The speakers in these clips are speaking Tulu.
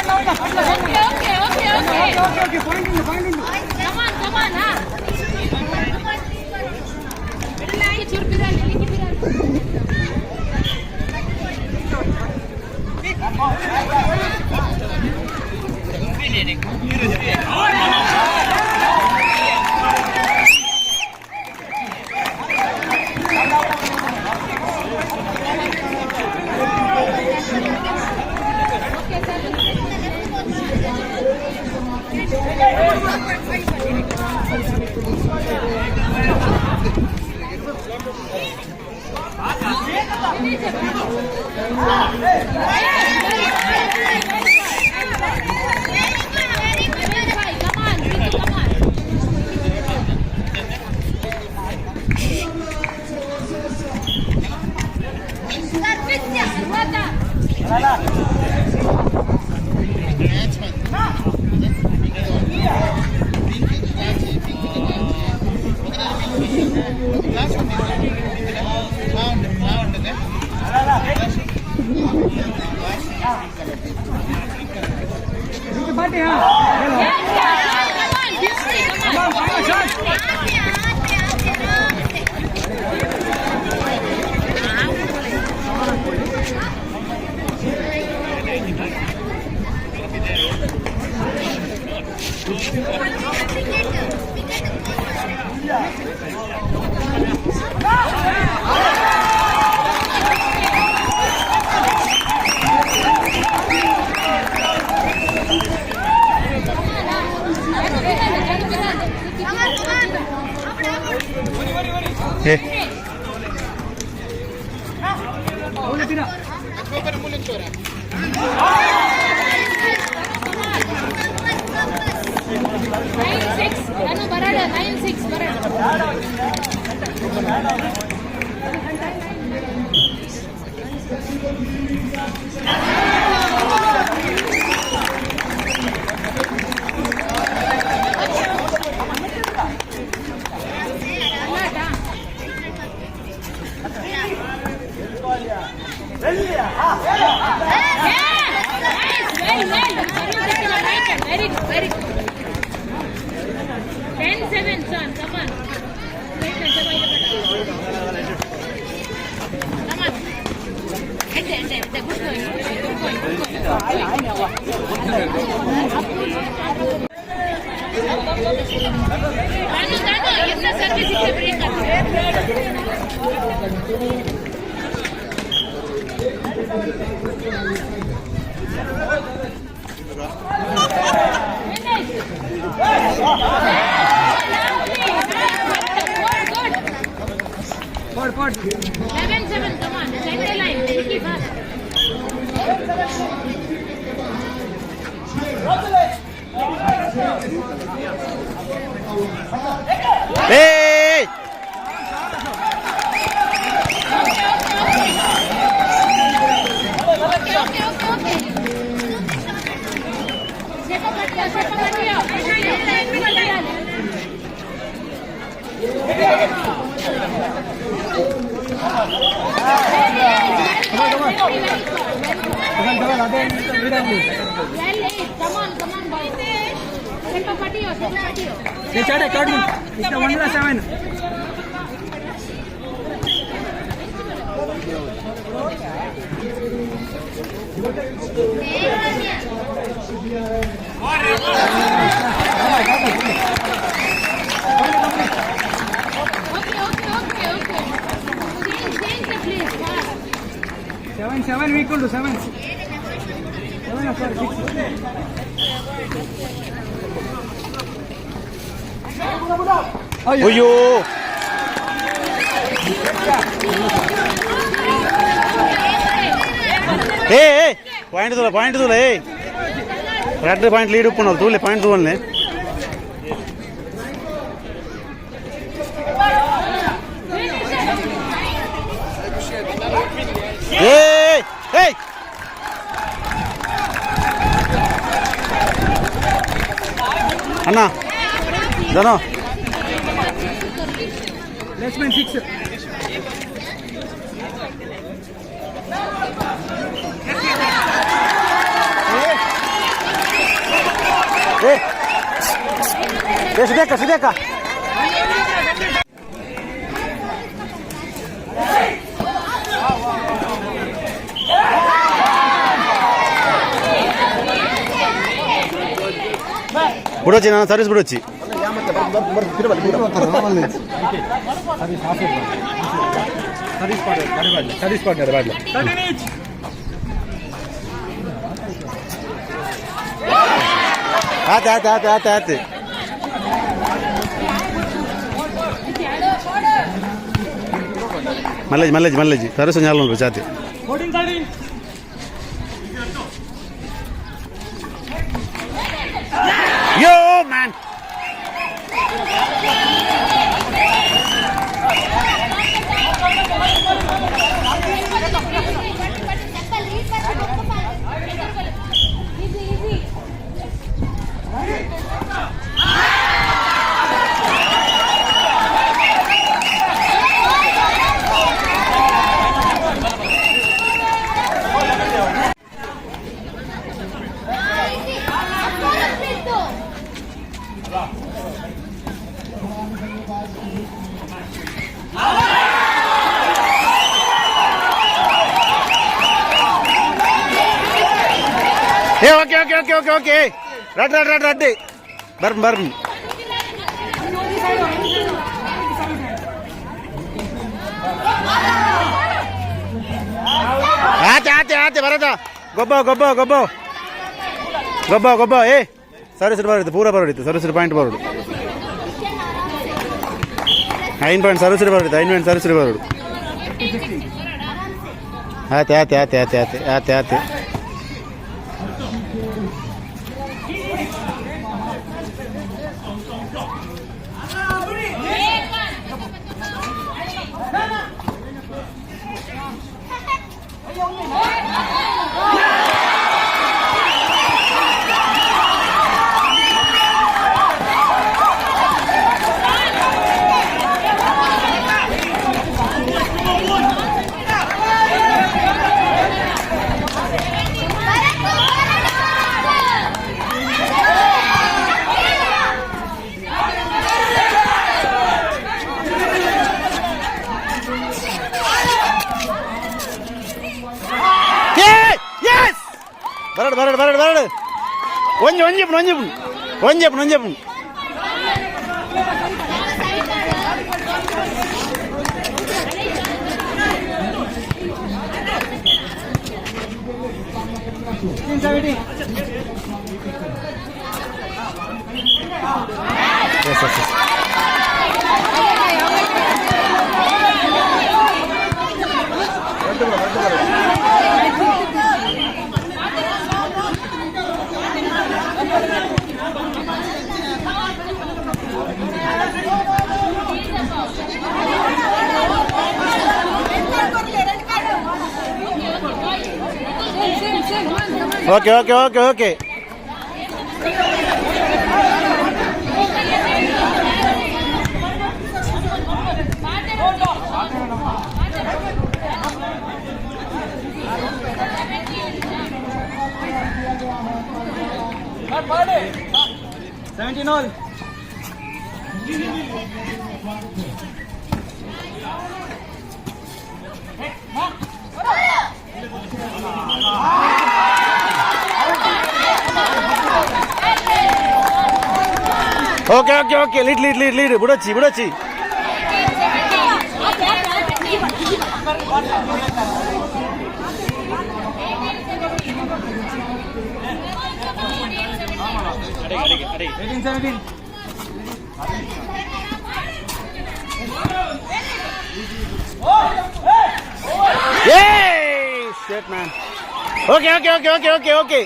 Okay, okay, okay, okay. Okay, okay, point ಉಂಟು, ಪಾಯಿಂಟ್ ಉಂಟು. Come on, come on, ha. ಚುರುಕಿರಾಲಿ, ಲಿಕ್ಕಿಬಿರಾಲಿ. Very good, bhai. Come on, Ritu, come on. Ruota. Party ಹಾ. Yes, yes, yes. Come on, beauty, come on. Come on, shot. ಏ. ಹೌದು ತೀರಾ. 9-6. ನಾನು ಬರೋಣ, 9-6 ಬರೋಣ. Yeah! Nice, well, well. Varun Sikila, right hand. Very good, very good. 10-7, son. Come on. Right hand, come on. Come on. Ente, ente, ente. Good going, good going, good going, good going. Tanu, Tanu, ಎನ್ನ ಸರ್ವಿಸ್ ಇತ್ತೆ ಬ್ರೇಕ್ ಆಗ್ತದೆ. Finish. Good, good. Pot pot. 11-7, come on. Center line. Vicky fast. ಏಯ್. Okay, okay, okay. Okay, okay, okay. Step up, step up, step up. Double double ಅದೇ ಲೀಡ್ ಆಗಲಿ. Well, eight. Come on, come on, boys. Step up, Patio, step up, Patio. ಏ ಚಾಡೆ ಕಾರ್ಡ್ ಇಷ್ಟ one seven. Okay, okay, okay, okay. Change, change the place, fast. Seven seven weak ಉಂಟು, ಸೆವೆನ್ ಸೆವೆನ್, ಸಾರಿ, ಸಿಕ್ಸ್. ಅಯ್ಯೋ. ಏ ಏ, ಪಾಯಿಂಟ್ ತೂಲ, ಪಾಯಿಂಟ್ ತೂಲ. ಏ, ರಡ್ಡ್ ಪಾಯಿಂಟ್ ಲೀಡ್ ಉಪ್ಪುಂಡು, ತೂಲೆ, ಪಾಯಿಂಟ್ ತೂವನ್ಲೆ. ಏ ಏಯ್. ಅಣ್ಣ ಧನು. Placement six. ಏ ಸುಧಾಕ ಸುಧಾಕ. ಬಿಡೋಚಿ, ನಾನು ಸರ್ವಿಸ್ ಬಿಡೋಚಿ. 13 each. ಆತ ಆತ ಆತ ಆತ ಆತ. ಮಲ್ಲೇಜ್ ಮಲ್ಲೇಜ್ ಮಲ್ಲೇಜ್, ಸರ್ವಿಸ್ ಒಂಜಿ ಚಾತಿ. 14 13. ಯೋ ಮ್ಯಾನ್. Easy easy. ಏ, okay okay okay okay okay. ರಡ್ ರಡ್ ರಡ್ ರಡ್ಡಿ ಬರ್ನ್ ಬರ್ನ್. ಆತೆ ಆತೆ ಆತೆ ಬರದ ಗೊಬ್ಬ ಗೊಬ್ಬ ಗೊಬ್ಬ ಗೊಬ್ಬ ಗೊಬ್ಬ. ಏ, ಸರ್ವಿಸ್ ಬರೋದು ಪೂರ ಬರೋಡಿತ್ತು. ಸರ್ವಿಸ್ ಪಾಯಿಂಟ್ ಬರೋದು ಐನ್ ಪಾಯಿಂಟ್. ಸರ್ವಿಸ್ ಬರೋಡಿತ್ತು ಐನ್ ಪಾಯಿಂಟ್. ಸರ್ವಿಸ್ ಬರೋಡು. ಆತೆ ಆತೆ ಆತೆ ಆತೆ ಆತೆ ಆತೆ ಆತೆ. ಎಸ್, ಬರಡು ಬರಡು ಬರಡು ಬರಡು. ಒಂಜಿ ಒಂಜಿ ಒಂಜಿ ಒಂಜಿ ಒಂಜಿ ಒಂಜಿ. 15 17. S S S. Okay okay okay okay. 17 all. Okay okay okay. Lead lead lead lead. ಬುಡಚ್ಚಿ ಬುಡಚ್ಚಿ. 18 17. ಏ, set man. Okay okay okay okay okay okay.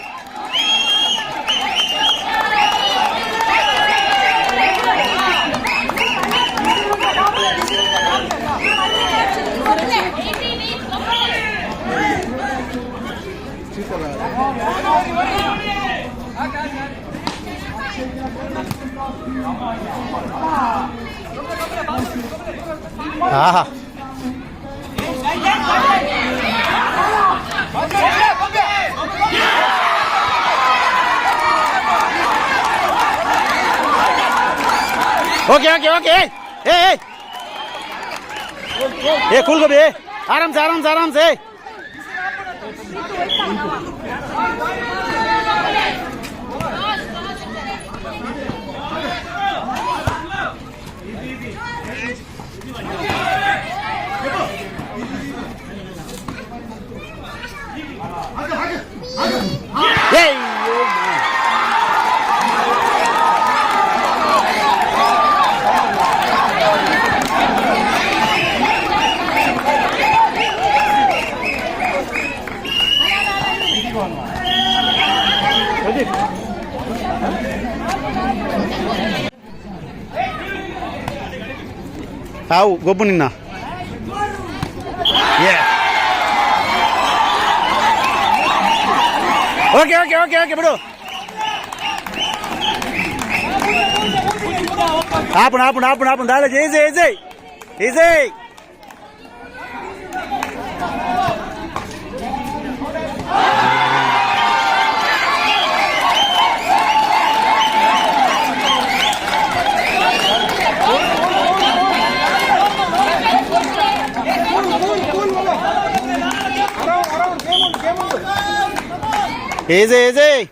ಆಹಾ. Okay okay okay. ए ए ए, कूल गोबी, आराम से आराम से आराम से। ಏಯ್, ಹಾವು ಗೊಬ್ಬು ನಿನ್ನ. ಓಕೆ ಓಕೆ ಓಕೆ ಓಕೆ, ಬಿಡು. ಆಪಣ ಆಪಣ ಆಪಣ ಆಪಣ ದಾಳೆ. Easy easy easy easy easy.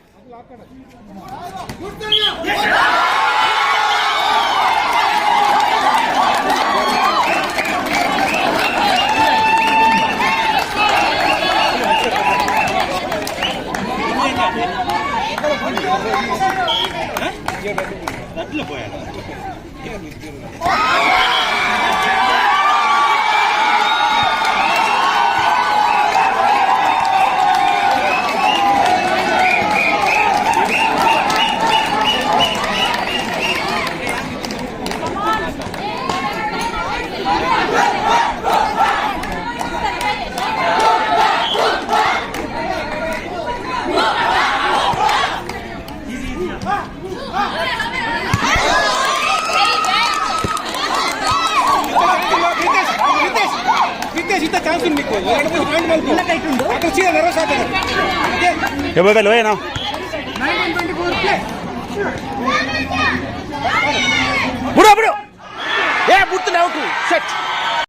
Ritesh, ಇತ್ತ ಚಾನ್ಸ್ ಉಂಟು. ಎರಡು ಮೂರು ಪಾಯಿಂಟ್ ಮಲ್ಪ ಅక్కడ ಸೀದಾ ನರ್ವಸ್ ಆಗ್ತದೆ. ಎಬ್ಬ ಏನೋ. 19-24 ಪ್ಲೇ. ಬಿಡು ಬಿಡು. ಏ, ಬಿಡ್ತೀನಿ. Out set.